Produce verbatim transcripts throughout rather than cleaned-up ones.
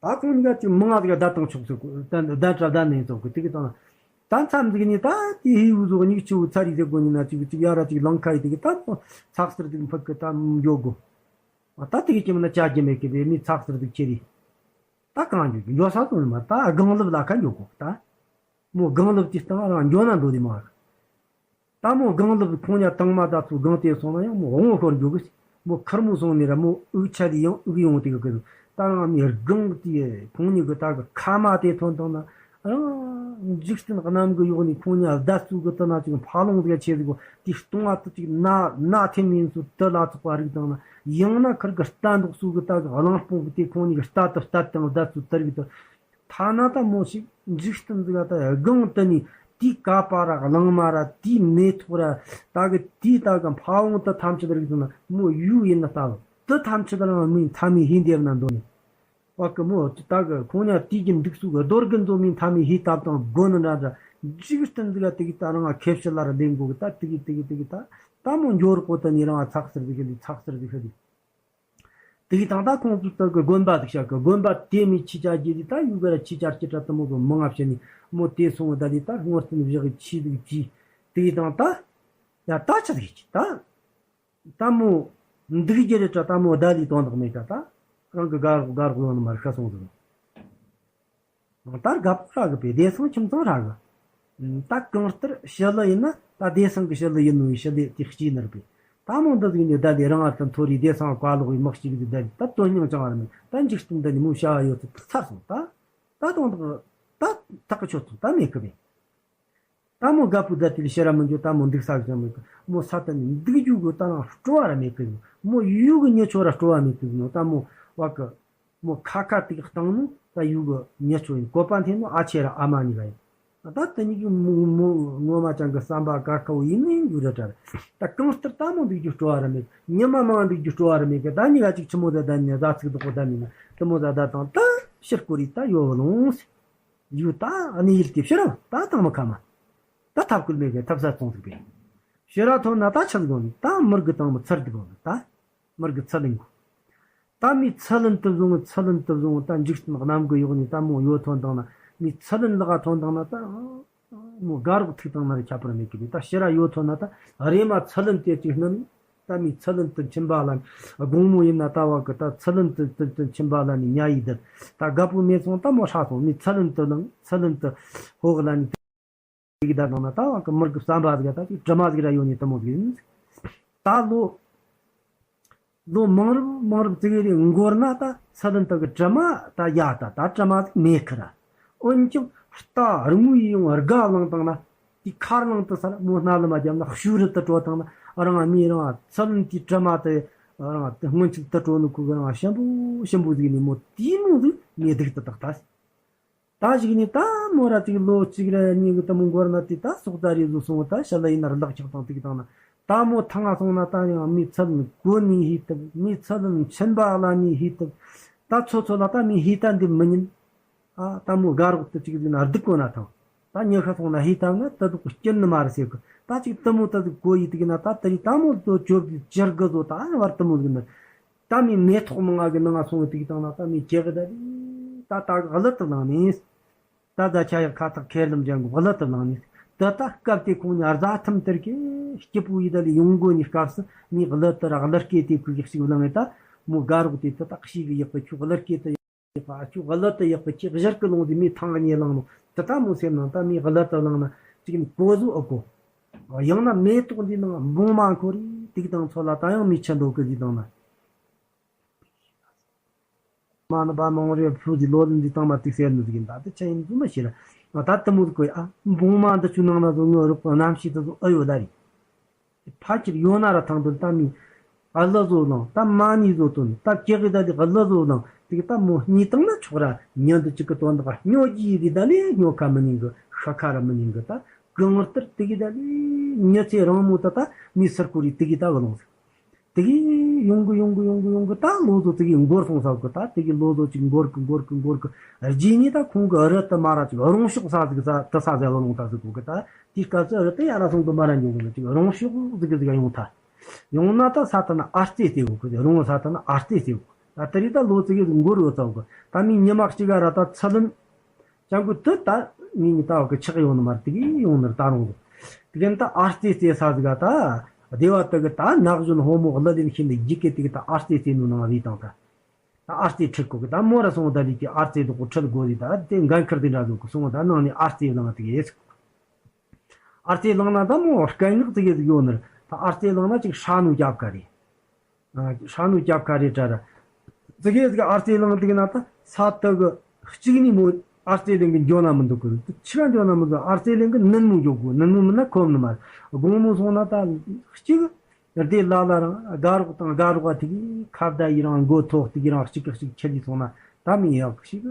ད་ཁོང་གཉིས་ཀ་ཅིག་མང་ང་ཟིག་བསྡད་བཏང་ཆོག་ཟེར་གོ། ད་བསྡད་ར་བསྡད་ནས་ཟེར་གོ། དེ་གི་དང་། ད་མཚམས་འཛེགས་ནས་ད་དེ་ཧེ་བུ་ཟོ་གཉིས་ཆུ་བོ་ཚ་རི་ཟེར་གོ་ནི་ན་ཅིག་ཅིག་ཡ་ར་ཅིག་ལང་ཁ་ཡི། དེ་གི་ད་མོ་ཚགས་ཚུད་ཟིག་ཕུད་གི་ད་འགྱོ་དགོ། ད་དེ་གི་ཅི་མིན་ན་ཅ་རྒྱུ་མེད་གི་བས་མི་ཚགས་ཚུད་ཟིག་ཁྱེར་རི། ད་གང་འགྱོ་གི་འགྱོ་ས་དོན་མ་ད་སྒང་ལབ་ལ་ཁ་འགྱོ་གོ། ད་མོ་སྒང་ལབ་དེ་སྟེང་རང་འགྱོ་ན་འདོད་དེ་མ་རེད། ད་མོ་སྒང་ལབ་ཁོང་ཉ་དང་མ་ད་ཚུ་སྒང་དེ་སོང་ན་ཡང་མོ་འོང་ཤོར་འགྱོ་གི། མོ་ཁེར་མོ་སོང་ནས་ར་མོ་དབུགས་ཆད་དེ་ཡང་དབུགས་ཡོང་དེ་གི་གི། ད་རང་མི་སྒང་དེ་ཁོང་གཉིས་གི་ད་གི་ཁ་མ་དེ་ཐོན་བཏང་ན། ཨ། འཇིག་རྟེན་གནམ་གི་གཡོག་ནས་ཁོང་གཉིས་བརྡ་བཙུགས་གི་དུ་ན་ཅིག་ཕ་ལོང་ཟིག་ཆེ་ཟིག་གོ། དེ་སྟོང་བ་དུ་ཅིག་ན་ན་ཐེ་མིན་སུ་དུ་ལ་ཚོགས་པ་རིག་དང་ན། ཡང་ན་ཁར་གི་རྟ་འདོགས་སུ་གི་ད་གི་གླང་སྤུངས་གི་དེ་ཁོང་གཉིས་གི་རྟ་དུ་བསྟད་དང་བརྡ་བཙུགས་དར་གི་དུ། ཐ་ན་ད་མོ་ཞིག་འཇིག་རྟེན་ཟིག་ད་སྒང་དུ་ནི་དེའི་ཀ་པ་ར་གླང་མ་ར་དེའི་མེ་ཏོག་ར་ད་གི་དེའི་ད་གི་ཕ་བོང་དུ་ཐམས་ཅད་རིག་དང་ན་མོ་ཡུལ་ཡིན་ན་ལྟ་བུ་དུ་ཐམས་ཅད་རང་མིན་ཐ་མི་ཧིན་དེ་ན་འདོད་ནི། བ་ཀི་མོ་ད་གི་ཁོང་ཉ་དུས་ཀྱི་འདུག་སུ་གི་རྡོ་རྒན་ཚོ་མིན་ཐ་མི་ཧི་སྟབས་དང་དགོ་ནི་འདྲ་འདྲ། འཇིག་རྟེན་འདི་ག་དེ་གི་ད་རང་ང་ཁེ་ཕྱི་ལ་ར་ལེན་དགོ་གི། ད་དེ་གི་དེ་གི་དེ་གི་ད་ད་མོ་འབྱོར་གོ་ད་ནི་རང་ང་ཚགས་ཟེར་གི་ལི་ཚགས་ཟེར་གི་ཤི་ལི། དེ་གི་དང་ད་ཁོང་ཚོ་ད་གི་དགོན་པ་ཟིག་བྱ་གི། དགོན་པ་དེ་མི་ཆི་ཆ་གི་ལི་ད་ཡུ་ག་ར་ཆི་ཆ་ཅི་ད་དུ་མོ་གི་མང་ང་བྱེད་ནི་མོ་དེ་སོང་ད་ལི་ད་སྔོ་རྟེན་བཞག་གི་ཆི་ཟིག་བྱི། དེ་གི་དང་ད་ཡ་ད་ཆི་ཟིག་ཅི་ད། ད་མོ་འདུག་རྒྱུ་རེད་དྲ། ད་མོ་བདག་ལས་དོན་དག་མེད་ཀ། ད་རང་གི་དགའ་རོགས་དགའ་རོགས་ཡོང་ནི་མ་རེད་ཤ་སོང་ཟིག། ད་དགའ་པོ་རག་གི་པས་བདེ་སང་ཁྱིམ་ཚང་རག་གི། ད་གང་ལྟར་ཞི་ལི་ཡིན་ན་ད་བདེ་སང་གི་ཞི་ལི་ཡིན་ནོ་ཡི་ཞི་ལི་དེ་སྐྱིད་ནི་རེད་པས། ད་མོ་འདི་ཟིག་ནི་བདག་ལས་རང་ང་ད་མཐོ་རིས་བདེ་སང་བཀའ་ལོག་ཡི་མི་གཅིག་ཟིག་བདག་ལས་ད་དོན་སྙིང་ཅང་བ་ར་མེད། ད་འཇིག་རྟེན་འདི་ནི་མོ་བྱ་བ་ཡོད་ཚད་ཚར་སོང་། ད་ད་དོན་དག་ད་ཐག་གི་ཆོད་སོང་། ད་མེད་གི་པས། ད་མོ་དགའ་པོ་ད་དེ་ལ་ཤེས་ར་མི་འཇོག། ད་མོ་འདུག་ས་ཅང་མེད་གི། མོ་ས་ད་ནི་འདུག་རྒྱུ་གི་ད་རང་སྤྲོ་བ་ར་མེད་གི། མོ་ཡུལ་གི་ཉེ་ཆོ་ར་སྤྲོ་བ་མེད་གི་ནོ། ད་མོ་བ་གི་མོ་ཁ་ཁ་དེ་གི་བཏང་ནོ་ད་ཡུལ་གི་ཉེ་ཆོ་ཡིན། བཀོད་པ་འཐེན་ནོ་ཨ་ཆེ་ར་ཨ་མ་གཉིས་ཀ་ཡིན། ད་དེ་གཉིས་ཀྱི་མོ་མོ་ངོ་མ་ཅང་གི་བསམ་པ་དཀར་ཁ་བོ་ཡིན་ནི་ཡུལ་ར་དྲ་ར། ད་གང་ལྟར་ད་མོ་འདུག་རྒྱུ་སྤྲོ་བ་ར་མེད། ཉི་མ་མང་འདུག་རྒྱུ་སྤྲོ་བ་ར་མེད་གི། ད་གཉིས་ཀ་ཅིག་ཆི་མོ་ད་ད་ནི་ཟ་ཚིག་དོག་པོ་ད་མིན་ན་དེ་མོ་ཟ་ད་དང་ད་ཕྱིར་སྐོར་རི་ད་ཡོ་བ་ལོངས། ཡུ་ད་ཨ་ནི་ཡིལ་ཏེ་ཕྱིར་ར་ད་དང་མ་ཁ་མ། ད་ཐབས་ཁུལ་མེད་གི་ཐབས་ས་ཚོང་ཟིག་པས། ཕྱིར་ར་ཐོན་ན་ད་ཆི་དགོ་ནི། ད་མིར་གི་དང་མི་ཚར་དི་དགོ་ནི། ད་མིར་གི་ཚུལ་ལེན་གོ། ད་མི་ཚུལ་ལེན་དུ་བཟུང་། ཚུལ་ལེན་དུ་བཟུང་། ད་འཇིག་རྟེན་གནམ་གི་གཡོག་ནི་ད་མོ་ཡོ་ཐོན་དང་ན་མི་ཚུལ་ལེན་ལག་ཐོན་དང་ན་ད་མོ་དགའ་རོགས་ཐུག་དང་ན་རེ་ཁྱད་པར་མེད་གི་ནི། ད་ཕྱིར་ར་ཡོ་ཐོན་ན་ད་རེ་མ་ཚུལ་ལེན་དེ་ཅིག་སྣུན། ད་མི་ཚུལ་ལེན་དུ་ཕྱིན་པ་ལ་ནི་དགོང་མོ་ཡིན་ན་ད་བ་གི་ད་ཚུལ་ལེན་དུ་དུ་དུ་ཕྱིན་པ་ལ་ནི་ཉ་ཡི་དུ་ད་དགའ་པོ་མེད་སོང་། ད་མོ་ཧྲ་སོང་། མི་ཚུལ་ལེན་དུ་ལང་ཚུལ་ལེན་དུ་ཧོག་ལ་ནི་དེ་གི་ད་དང་ན་ད་བ་གི་མིར་གི་བསམ་པ་ཟིག་ད་ཅིག་དྲི་མ་ཟིག་ར་ཡོད་ནི་དུ་མོ་ཟིག་ཡིན། ད་ལོ་ལོ་མང་རབས་མང་རབས་ཙི་གེ་རེ་འགོར་ན་ད་ཚུལ་ལེན་དུ་གི་དྲི་མ་ད་ཡ་ད་ད་དྲི་མ་ཟིག་མེད་ཁི་ར། འོན་ཀྱང་རྟ་རི་མོ་ཡི་ཡང་དགའ་བླངས་བཏང་ན། དེ་ཁར་ལངས་དུ་སར་མོ་སྣ་ལ་མ་བརྒྱབ་ན་ཤུ་རི་དུ་བྲོ་བཏང་ན་རང་མི་རང་ཚུལ་ལེན་དེ་དྲི་མ་དེ་རང་དེ་སྔོན་ཆད་དུ་བྲོ་ནི་ཁུ་གི་རང་ཞིམ་པོ་ཞིམ་པོ་ཟིག་ནི་མོ་དེ་མོ་ཟིག་མེ་སྡུག་དུ་དག་ད། ད་ཞིག་ནི་ད་མོ་ར་ཅིག་ལོ་གཅིག་ར་གཉིས་གི་དུ་མོ་འགོར་ན་དེ་ད་སོག་རྩ་རེ་བཟོ་སོང་། ད་ཤ་ལ་ཡིན་ན་ར་ལག་ཆགས་དང་དེ་གི་དང་ན་ད་མོ་ཐང་ང་སོང་ན་ད་ཡང་མི་ཚུལ་ལེན་གོ་ནི་ཧི་དུ་མི་ཚུལ་ལེན་ཕྱིན་པ་ལ་ནི་ཧི་དུ་ད་ཚོ་ཚོ་ལ་ད་མི་ཧི་ད་འདི་མི་ཉན། ཨ་ད་མོ་དགའ་རོགས་དུ་ཅིག་ཟིན་ན་སྡུག་གོ་ན་ཐང་། ད་ཉི་ཤ་སོང་ན་ཧི་ད་ན་ད་དུ་སྐྱིད་ནི་མ་རེད་ཟེར་གི། ད་ཅིག་དུ་མོ་ད་དུ་གོ་ཡི་དེ་གི་ན་ད་ད་རི་ད་མོ་ཚོ་བཅོ་བརྒྱད་ཅར་གི་བཟོ་ད་བར་དུ་མོ་ཟིན་ན། ད་མི་མེ་ཏོག་མང་ང་གི་ནང་ང་སོང་བའི་དུས་དང་ན་ད་མི་ཁྱེད་གི་ད་ད་ད་གླུ་དུ་བླངས་ནས། ད་ད་ཆ་ཡག་ཁ་ཐག་ཁེར་ལམ་ཅན་གི་གླུ་དུ་བླངས་ནས། ད་ད་སྐབས་དེ་ཁོང་ཉར་རྫ་ཐམ་དེར་གི་སྐྱིད་པོ་ཡི་ད་ལི་ཡོང་གོ་ནི་སྐབས་སུ་མི་གླུ་དུ་ར་གླུ་སྐད་དེ་ཁུ་ཡག་ཞིག་བླངས་ནས། ད་མོ་དགའ་རོགས་དེ་ད་ད་ཤིག་གི་ཡག་པ་ཁྱོད་གླུ་སྐད་དུ་ཡག་པ་ཁྱོད་གླུ་དུ་ཡག་པ་ཁྱེད་གཞར་གི་ལོང་དེ་མི་ཐང་གི་ཉེ་ལང་ནོ། ད་ད་མོ་སེམས་ནང་ད་མི་གླུ་དུ་བླངས་ན་ཅིག་ནི་གོ་བཟོ་ཨ་གོ། ཡང་ན་མེ་ཏོག་འདི་ནང་འབུང་མ་འཁོར་རི་དུག་དང་ཚོ་ལ་ད་ཡང་མི་ཆེན་འདོད་གི་ཟིག་དང་ན། མ་ནི་པ་མང་རེ་ཕུ་ཟི་ལོ་ལི་འདི་དང་མ་ཏིག་སེར་ནི་ཟིག་ཡིན། ད་དེ་ཆ་ཡིན་ཟི་མ་ཤེས་ལ། ད་དུ་མོ་ཟིག་གོ་ཡ། འབུང་མ་འདི་ཆུ་ནང་ན་ཟོ་ངོ་རུག་གནམ་གཤིས་དུ་ཟོ་ཨ་ཡོད་ལ་རི། ཕ་ཁྱེར་ཡོད་ན་ར་ཐང་དོན་ད་མི། ཨ་ལ་ཟོ་ལང་ད་མ་ནི་ཟོ་དོན་ད་ཀྱེ་གི་ད་དི་ཨ་ལ་ཟོ་ལང་དེ་གི་ད་མོ་གཉིས་དང་ན་ཆོག་ར་ཉོན་དུ་ཅིག་གི་དོན་དག་སྨྱོ་རྒྱུ་ཡི་དི་ད་ལས་སྨྱོ་ཁ་མི་ཉན་གི་ཤ་ཁ་ར་མི་ཉན་གི། ད་གང་ལྟར་དེ་གི་ད་ལས་ཉི་ཚེ་རང་མོ་ད་ད་མི་སར་ཀོ་རི་དེ་གི་ད་བ་ལོང་ཟིག། དེ་གི་ཡོང་གི་ཡོང་གི་ཡོང་གི་ཡོང་གི་ད་ལོ་ཟོ་དེ་གི་འགོར་སོང་ས་གི། ད་དེ་གི་ལོ་ཟོ་ཅིག་འགོར་གི་འགོར་གི་འགོར་གི་རྗེས་ནི་ད་ཁོང་གི་རི་ད་མ་ར་ཅིག་རོང་ཤོག་ས་ཟིག་ས་ད་ས་ཟེ་བ་ལོང་ད་ཟིག་གོ་གི། ད་དེ་སྐབས་སུ་རི་ད་ཡ་ར་སོང་གི་མ་ར་འགྱོ་གི་ཅིག་རོང་ཤོག་ཟིག་གི་ཟིག་ཡོང་ཐ། ཡང་ན་ད་ས་ཐ་ན་ཨར་རྩེ་སྟེ་འོ་ཁུ་རོང་ས་ཐ་ན་ཨར་རྩེ་སྟེ་འོ། ད་དེ་རིང་ད་ལོ་ཙི་གེ་འགོར་ཡོད་ཚོད་གི། ད་མི་ཉི་མ་གཅིག་ག་ར་ད་ཚ་ལུན། ཅང་གི་དུ་ད་ངས་ནི་ད་བ་གི་ཆགས་ཡོང་ནི་མ་རེད། དེ་གི་ཡོང་ནི་རེད་ད་རུང་གི། དེ་གན་ད་ཨར་རྩེ་རྩེ་ས་ཟིག་ག་ད། སྡེ་བ་དུ་གི་ད་ན་གཞོན་ཕོ་མོ་གླུ་ལེན་ཤིན་ཏུ་རྒྱུག་གི། དེ་གི་ད་ཨར་རྩེ་རྩེ་ནོ་ནང་བི་དང་ད། ད་ཨར་རྩེ་ཁྲིད་གོ་གི། ད་མོ་ར་སོང་ད་ལི་གི་ཨར་རྩེ་དུ་གོ་ཁྲིད་གོ་ཟིག། ད་དེ་འགན་ཁུར་དེ་འདྲ་ཟིག་གི་སོང་ད་ནང་ནས་ཨར་རྩེ་བླངས་དེ་གི་ཨེ་ཟིག། ཨར་རྩེ་བླངས་ན་ད་མོ་སྐད་ངག་ཙི་གེ་ཟིག་ཡོད་ནི་རེད། ད་ཨར་རྩེ་བླངས་ན་ཅིག་ཧྲ་ནུ་རྒྱབ་ཁ་རེད། ཨ་ཧྲ་ནུ་རྒྱབ་ཁ་རེད་དྲ་ར། ཙི་གེ་ཟིག་ཨར་རྩེ་བླངས་དེ་གི་ན་ད་ས་དུ་གི་གཅིག་ནི་མོ་ཨར་རྩེ་ལེན་གི་འགྱོ་ན་མི་འདུག་གི། ཆི་ག་འགྱོ་ན་མི་འདུག། ཨར་རྩེ་ལེན་གི་ནན་མོ་འགྱོ་དགོས། ནན་མོ་མིན་ན་ཁོམ་ནི་མ་རེད། དགོང་མོ་སོང་ན་ད་གཅིག་སྡེ་ལ་ལ་རང་དགའ་རོགས་དང་དགའ་རོགས་ཨ་ཐིག་ཁ་བརྡ་ཡི་རང་མགོ་ཐོག་ཐིག་རང་གཅིག་གི་གཅིག་ཁྱེར་ཡི་སོང་ན་ད་མི་ཡག་ཞིག་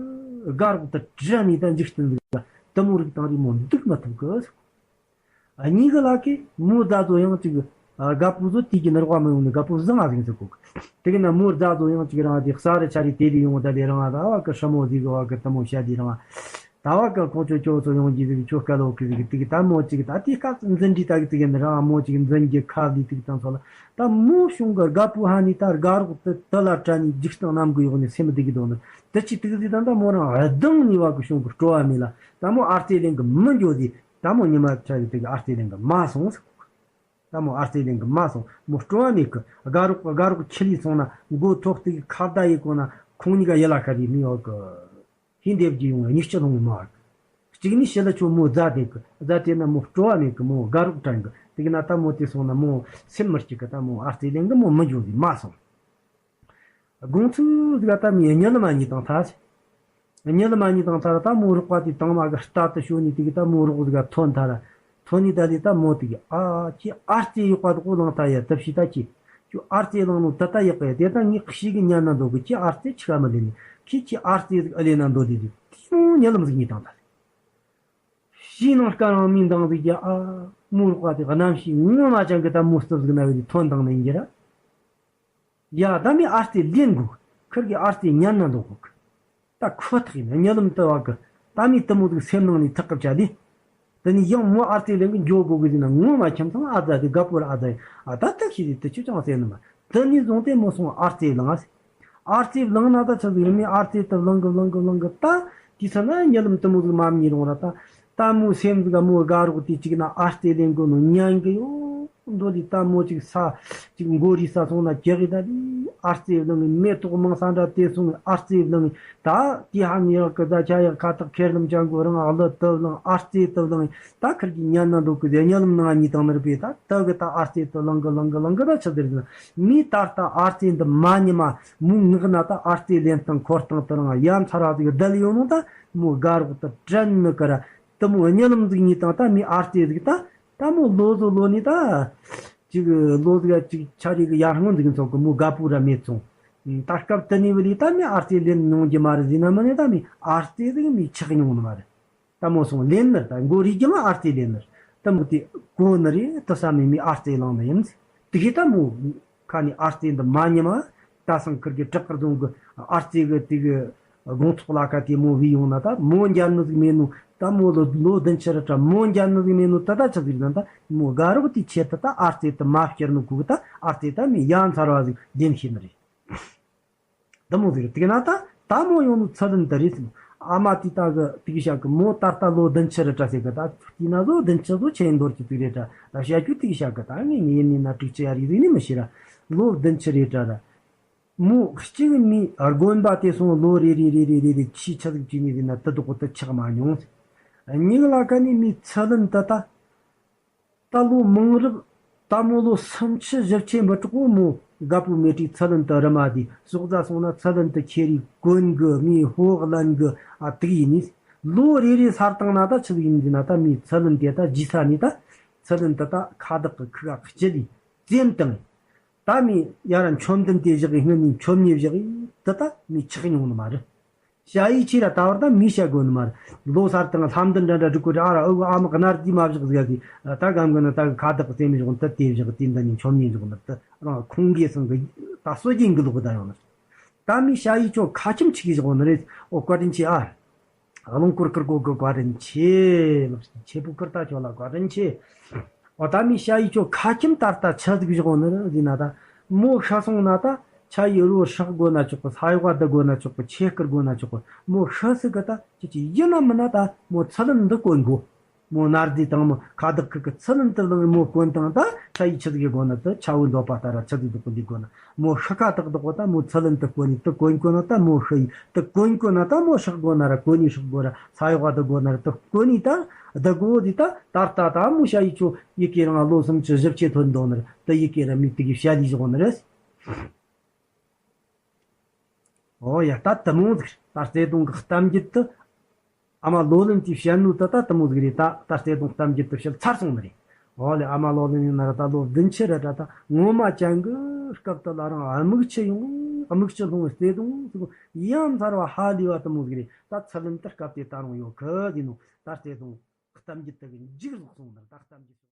དགའ་རོགས་དུ་དྲི་ནི་ད་འཇིག་རྟེན་ཟིག་ལ་དུ་མོ་རིག་དང་རིག་མོ་འདུག་མ་ཐུབ་གི། གཉིས་ཀྱི་ལག་གི་མོ་རྫ་བཟོ་ཡང་ཅིག་དགའ་པོ་བཟོ་དུས་ཀྱི་ནི་རོགས་མི་ཡོང་ནི་དགའ་པོ་བཟང་ང་ཟིག་ཟེར་གོ་གི། དེ་གི་ན་མོ་རྫ་བཟོ་ཡང་ཅིག་རང་དེ་ས་རི་ཆ་རི་དེ་ལི་ཡོང་ད་ལི་རང་ད་བ་གི་ཧྲ་མོ་ཟིག་གི་བ་གི་དུ་མོ་བཤད་དི་རང་ད་བ་གི་ཁོང་ཆོ་ཅོ་ཚོ་ཡོང་གི་ཟིག་ཁྱོ་སྐལ་ལོ་གི་ཟིག་དེ་གི་ད་མོ་ཅིག་ད་དེ་སྐབས་འཛིན་གྲྭ་ད་གི་དེ་གི་ནི་རང་མོ་ཅིག་འཛིན་གི་ཁ་ལི་དེ་གི་དང་ཚོ་ལ་ད་མོ་གཞུང་གི་དགའ་པོ་ཧ་ནི་ད་དགའ་རོགས་དུ་དུ་ལ་དྲ་ནི་འཇིག་སྟངས་རྣམ་གི་ཡོག་ནི་སེམས་དེ་གི་དོ་ནི་དུ་ཅི་དེ་གི་ཟིག་ད་ད་མོ་རང་གདང་ནི་བ་གི་གཞུང་གི་སྤྲོ་བ་མེད་ལ་ད་མོ་ཨར་རྩེ་ལེན་གི་མི་འགྱོ་ཟིག། ད་མོ་ཉི་མ་ཆ་གི་དེ་གི་ཨར་རྩེ་ལེན་གི་མ་སོང་ཟིག། ད་མོ་ཨར་རྩེ་ལེན་གི་མ་སོང་། མོ་སྤྲོ་བ་མེད་གི། དགའ་རོགས་དགའ་རོགས་ཁྱེར་ཡི་སོང་ན་མགོ་ཐོག་དེ་གི་ཁ་བརྡ་ཡི་གོ་ན་ཁོང་གཉིས་ཀ་ཡི་ལ་ཁ་རི་མི་ཡོད་གི། ཧིན་དེབ་ཀྱི་ཡོང་བའི་ཉིས་སྤྱི་ལྷུང་མ་གི། གཅིག་ནི་ཞི་ལ་ཆོ་མོ་རྫ་དེ་གི་རྫ་དེ་ན་མོ་སྤྲོ་བ་མེད་གི། མོ་དགའ་རོགས་དྲན་གི། དེ་གི་ན་ད་མོ་དེ་སོང་ན་མོ་སེམས་མི་སྐྱིད་གི། ད་མོ་ཨར་རྩེ་ལེན་གི་མོ་མི་འགྱོ་ཟིག་མ་སོང་། དགོང་ཚུགས་ཟིག་ད་མི་གཉིད་ལམ་གཉིད་དང་ཐ་ཟེར། གཉིད་ལམ་གཉིད་དང་ཐ་ད་མོ་རོགས་པ་དེ་དང་མ་གི་རྟ་དུ་ཤོ་ནི་དེ་གི་ད་མོ་རོགས་ཟིག་ཐོན་ཐ་ར། ཐོན་ནི་ད་ལི་ད་མོ་དེ་གི་ཨ་ཁྱི་ཨར་རྩེ་ཡོག་པ་དུ་ལང་ཐ་ཡ་ད་ཕྱི་ད་ཁྱི། ཁྱོད་ཨར་རྩེ་ལང་ནོ་ད་ད་ཡག་པ་ཡ་དེ་ད་ངའི་ཤི་གི་ཉན་ན་འདོད་གི། ཁྱི་ཨར་རྩེ་ཆི་ག་མི་ལེན་ནི། ཁྱི་ཁྱི་ཨར་རྩེ་ཟིག་ཨ་ལེ་ན་འདོད་དེ་དེ་དེ་མོ་གཉིད་ལམ་ཟིག་གཉིད་དང་ཐ་ལེ། ཤི་ནང་སྐར་རང་མིན་དང་ཟིག་གི་ཨ་མོ་རོགས་པ་དེ་གནམ་གཤིས་ངོ་མ་ཅང་གི་ད་མོ་སྟབས་ཟིག་ན་བའི་དེ་ཐོན་དང་ནི་ཡིན་གྱི་ར། ཡ་ད་མི་ཨར་རྩེ་ལེན་དགོས། ཁིར་གི་ཨར་རྩེ་ཉན་ན་འདོད་གོ་གི། ད་ཁོ་ཐག་ཡིན་གཉིད་ལམ་དུ་བ་གི། ད་མི་དུ་མོ་ཟིག་སེམས་ནང་ནས་ཐག་གི་བྱ་ལི། དེ་ནི་ཡང་མོ་ཨར་རྩེ་ལེན་གི་འགྱོ་དགོ་གི་ཟིན་ན་ངོ་མ་ཁྱིམ་ཚང་ཨ་ཛ་དེ་དགའ་པོ་ར་ཨ་ཛ་ཡིན། ཨ་ད་ད་ཤི་དེ་དུ་ཆུ་ཅང་ཟེར་ནི་མ། དེ་ནི་བཟུང་སྟེ་མོ་སོང་ཨར་རྩེ་ལང་ཨ་ཟེར། ཨར་རྩེ་ལང་ན་ད་ཆི་ཟིག་རེད། མི་ཨར་རྩེ་དུ་ལང་གི་ལང་གི་ལང་གི་ད། དེ་ཚ་ན་གཉིད་ལམ་དུ་མོ་ཟིག་མ་མྱི་རུང་ར་ད། ད་མོ་སེམས་ཟིག་ག་མོ་དགའ་རོགས་དེ་གཅིག་ན་ཨར་རྩེ་ལེན་གོ་ནོ་ཉན་གི་ཡོད་འདོད་དེ། ད་མོ་གཅིག་ས་གཅིག་མགོ་རི་ས་སོང་ན་ཀྱག་གི་ད་དེ་ཨར་རྩེ་ལང་གི་མེ་ཏོག་མང་ས་འདྲ་དེ་སོང་གི་ཨར་རྩེ་ལང་གི་ད། དེ་ཧ་ནི་ཡག་གི་ད་ཆ་ཡག་ཁ་ཐག་ཁེར་ལམ་ཅང་གོ་རང་ཨ་ལི་དུ་ལང་ཨར་རྩེ་དུ་ལང་ད་ཁིར་གི་ཉན་ན་འདོད་གི་ཟེར་གཉིད་ལམ་ནང་གཉིད་དང་ནར་པས་ད་དུ་གི་ད་ཨར་རྩེ་དུ་ལང་གི་ལང་གི་ལང་གི་ད་ཆི་ཟེར་ཟིན་མི་ད་ལྟ་ཨར་རྩེ་འདི་མ་ཉི་མ་མོ་ངག་ན་ད་ཨར་རྩེ་ལེན་སྟངས་འཁོར་སྟངས་དུ་རང་ཡ་མཚར་བ་ཟིག་བསྡད་ཡོད་ནོ་ད། མོ་དགའ་རོགས་དུ་དྲན་ནི་ཀ་ར། དུ་མོ་གཉིད་ལམ་ཟིག་གཉིད་དང་ད་མི་ཨར་རྩེ་ཟིག་ད། ད་མོ་ལོ་ཟོ་ལོ་ནི་ད། ཅིག་ལོ་ཟིག་ཅིག་ཆ་རེ་གི་ཡར་སྔོན་ཟིག་ཚོགས་གི་མོ་དགའ་པོ་ར་མེད་སོང་། ད་སྐབས་དུ་ནི་བི་ལི་ད་མི་ཨར་རྩེ་ལེན་མྱོང་གི་མ་རེད་ཟིན་ན་མ་ནི་ད་མི་ཨར་རྩེ་ཟིག་མི་ཆགས་མྱོང་ནི་མ་རེད། ད་མོ་སོང་ལེན་ནི་ད་མགོ་རིལ་གི་མ་ཨར་རྩེ་ལེན་ནི། ད་མོ་དེ་གོ་ནི་རེད་དུ་ས་མི་མི་ཨར་རྩེ་ལང་ནི་ཡིན། དེ་གི་ད་མོ། ཁ་ནས་ཨར་རྩེ་འདི་མ་ཉི་མ། ད་སང་ཁིར་གི་བྲག་དཀར་རྫོང་གི་ཨར་རྩེ་གི་དེ་གི་དགོང་ཚོགས་ལ་ཁ་དེ་མོ་བི་ཡོང་ན་ད་མོ་འཇལ་ནི་ཟིག་མེད་ནོ། ད་མོ་ལོ་ལོ་བདུན་ཕྱི་ར་ཏྲ་མོ་འཇལ་ནི་ཟིག་མེད་ནོ། ད་ད་ཆི་ཟིག་ན་ད་མོ་དགའ་རོགས་དེ་ཆེད་དུ་ད་ཨར་རྩེ་དུ་མ་བསྐྱུར་ནོ་གུ་གི་ད་ཨར་རྩེ་ད་མི་ཡ་མཚར་བ་ཟིག་ལྡེམ་ཤེས་ནི་རེད། འདི་མོ་ཟིག་རེད། དེ་ན་ད་ད་མོ་ཡོང་ནོ་ཚུལ་ལྡན་དུ་རེད་ཟིན། ཨ་མ་དེ་ད་གི་དེ་གི་ཤ་གི་མོ་ད་ལྟ་ལོ་བདུན་ཕྱི་རེད་དྲ་ཟེར་གི། ད་དེ་ན་ལོ་བདུན་ཕྱི་ལོ་ཆེ་འདོར་གྱི་དུས་རེད་དྲ་ད་བཤད་རྒྱུ་དེ་གི་ཤ་གི་ད་ངས་ངས་ཡིན་ནི་ན་དྲུག་ཅུ་ཡ་རེད་ཟིག་ནི་མི་ཤེས་ར། ལོ་བདུན་ཕྱི་རེད་དྲ་ར། མོ་གཅིག་མི་དགོན་པ་དེ་སོང་ལོ་རེ་རེ་རེ་རེ་རེ་རེ་ཆེས་ཆ་ཟིག་བྱས་ནས་ཟིན་ན་དུ་དོག་དུ་ཆགས་མ་མྱོང་། གཉིས་ལ་ཁ་ནས་མི་ཚུལ་ལྡན་དུ་ད། ད་ལོ་མང་རབས། ད་མོ་ལོ་སུམ་ཅུ་བཞི་བཅུ་མི་གྲགས་པོ་མོ་དགའ་པོ་མེ་ཏྲིག་ཚུལ་ལྡན་དུ་རི་མ་དེ་ཟོག་རྫ་སོང་ན་ཚུལ་ལྡན་དུ་ཁྱེར་རི་གོན་གི་མི་ཧོ་ལན་གི་ཨ་དུག་ཡིན་ནི། ལོ་རེ་རེ་སར་བཏང་ན་ད་ཆི་ཟིག་ཡིན་ཟིན་ན་ད་མི་ཚུལ་ལྡན་དེ་ད་རྗེས་ས་ནི་ད་ཚུལ་ལྡན་དུ་ད་ཁ་བདག་གི་ཁུ་ག་ཁི་ཅི་ལི་བཙེམ་དང་། ད་མི་ཡ་ར་མཆོད་མདུན་དེ་བཞག་གི་སྔོན་ནས་མཆོད་མེ་བཞག་གི་དུ་ད་མི་ཆགས་མྱོང་ནི་མ་རེད། ཞ་ཡི་ཆི་ར་ད་བར་ད་མི་བྱ་དགོས་ནི་མ་རེད། ལོ་སར་དང་ལྷམ་འདི་འདྲ་འདྲ་སྒྲིག་གོ་ར་ཨ་ར་ཨུ་ཨ་མ་གི་ནར་དེ་མ་བཞག་ཟིག་ཟིག་ད་གམ་གི་ནི་ད་གི་ཁ་བདག་གི་རྩེ་མི་བཞག་ད་དེ་བཞག་དེ་འདི་ནི་མཆོད་མེ་བཞག་ནི་ད་རང་ཁོང་གིས་སང་གི་ད་སོ་རྒྱན་གི་ལོག་ད་ཡོང་ནི། ད་མི་ཞ་ཡི་ཆོ་ཁ་ཁྱིམ་ཆི་གི་བཞག་ནི་རེད། ཨོ་བཀའ་དྲིན་ཆེ་ཨ། རླུང་སྐོར་ཀིར་ཀོ་གི་བཀའ་དྲིན་ཆེ། ལགས་ཆེ་པོ་ཀིར་ད་ཆོ་ལ་བཀའ་དྲིན་ཆེ། ཨོ་ད་མི་ཞ་ཡི་ཆོ་ཁ་ཁྱིམ་ད་ལྟ་ཆ་ཟིག་བཞག་ནི་རེད་ཟིན་ན་ད་མོ་ཤ་སོང་ན་ད། ཆ་ཡི་རོ་སྲེག་དགོས་ན་ཆོག་གི། ས་ཡོག་བདག་དགོས་ན་ཆོག་གི། ཆས་བསྐུར་དགོས་ན་ཆོག་གི། མོ་ཤི་སི་གི་ད་ཁྱེད་ཀྱི་ཡིན་ན་མིན་ན་ད་མོ་ཚུལ་ལེན་འདི་གོན་དགོས། མོ་ནར་དི་དང་མོ་ཁ་བདག་ཁུ་གི་ཚུལ་ལེན་དུ་ལེན་མོ་གོན་དང་ད་ཆ་ཡི་ཆི་ཟིག་གི་དགོས་ན་ད་ཆ་བོའི་འདོད་པ་ལྟར་ར་ཆི་ཟིག་འདུག་གི་འདི་དགོས་ན། མོ་ཤི་ཁ་བདག་བདག་གོ་ད་མོ་ཚུལ་ལེན་དུ་གོན་ནི་དུ་གོན་གོན་ན་ད་མོ་ཤི་ཡི་དུ་གོན་གོན་ན་ད་མོ་སྲེག་དགོས་ན་ར་གོན་ནི་སྲེག་དགོས་ར་ས་ཡོག་བདག་དགོས་ན་ར་དུ་གོན་ནི་ད་བདག་གོ་དི་ད་ད་ལྟ་ད་མོ་ཤ་ཡི་ཆོ་ཡི་གེ་རང་ལོ་སུམ་ཅུ་བཞི་བཅུ་ཐོན་འདོད་ན་ར་ད་ཡི་གེ་ར་མི་དུ་གི་བཤད་ལི་བཞག་ན་ར། ཨོ་ཡ། ད་དེ་མོ་ཟིག་རེད། ད་བརྩེ་དུང་གི་གཏམ་རྒྱུད་དུ། ཨ་མ་ལོ་ལོན་གྱིས་བཤད་ནོ་ད་ད་དེ་མོ་ཟིག་རེད། ད་ད་བརྩེ་དུང་གཏམ་རྒྱུད་དུ་བཤད་ཚར་སོང་ནི་རེད། ཨོ་ལེ། ཨ་མ་ལོ་ལོན་ཡིན་ན་ར་ད་ལོ་བདུན་ཅུ་རེད་ད། ད་ངོ་མ་ཅན་གི་སྐབས་དུ་ལ་རང་དམིགས་ཆུ་ཡོང་དམིགས་ཆུ་ལྷུང་བའི་བརྩེ་དུང་ཟིག་ཡང་མཚར་བ་ཧ་ལས་པ་དེ་མོ་ཟིག་རེད། ད་ཚུལ་ལེན་དུ་སྐབས་དེ་ད་རུང་ཡོད་གི་ཟིན་ནོ། ད་བརྩེ་དུང་གཏམ་རྒྱུད་དུ་གི་མཇུག་རྫོགས་སོང་ནི་རེད། ད་གཏམ་རྒྱུད།